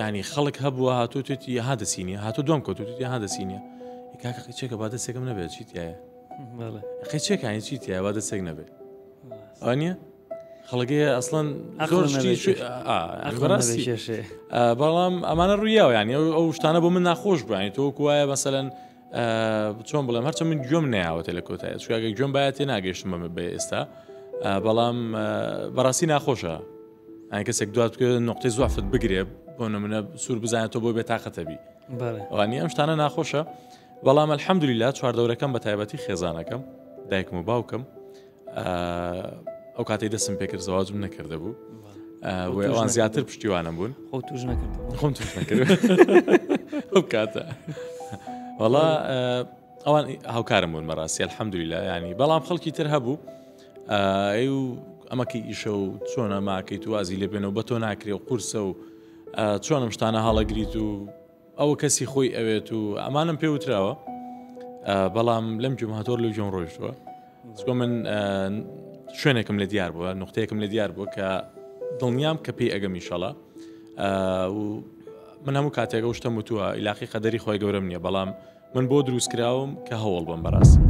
ینی خەڵک هەبووە هاتوو توێتی ها دەسینی هاتو دوم کەوتوتی ها دەسینە کاکە قیچێکە با دەستێکم نەبێت چی تایە قیچێکانی چی تایە با دەستێک نەبێت ئەوە خەڵگەیە ئەسڵەن زۆر شتی بەڵام ئەمانە ڕوویاوە ینی ئەو شتانە بۆ من ناخۆش بووانی تۆ وایە مەسەەن چۆن بڵێم هەرچە من گوێم نایاوەتە لە کۆتایە چگە گوێم باە تێ ناگەشتم بەمە بە ئێستا بەڵام بەڕاستی ناخۆشە ئەین کەسێک دوات نقطەی زوافت بگرێ بۆ نمونە سوور بزانێت تۆ بۆ بێتاقەتەبی ئەوانی ئەم شتانە ناخۆشە بەڵام الحەمدللا چواردەورەکەم بە تایبەتی خێزانەکەم دایکم و باوکم ئەو کاتەی دەستم پێکرد زەواجم نەکردە بوو ئەوان زیاتر پشتیوانم بوون خۆ توش نەکرد خۆم توش نەکرد ئەو کاتە وەڵا ئەوان هاوکارم بوون بەڕاستی الحەمدللا ینی بەڵام خەڵکی تر هەبوو ئەی و ئەمەکەی ئیشە و چۆنە ماکەیت و وازی لێبێنەوە بە تۆ ناکرێ و قورسە و چۆنم شتانە هەڵەگریت و ئەوە کەسی خۆی ئەوێت و ئەمانم پێ وتراوە بەڵام لەم گوێم هاتۆر لە گوێم ڕۆیشتووە چکۆ من شوێنێکم لە دیار بووە نقطەیەکم لە دیار بووە کە دڵنیام کە پێی ئەگەم ئیشەڵا و من هەموو کاتێک ئەو شتەم وتووە ئیلاقی قەدەری خۆی گەورەم نییە بەڵام من بۆ دروست کراوم کە هەوڵ بم بەڕاستی.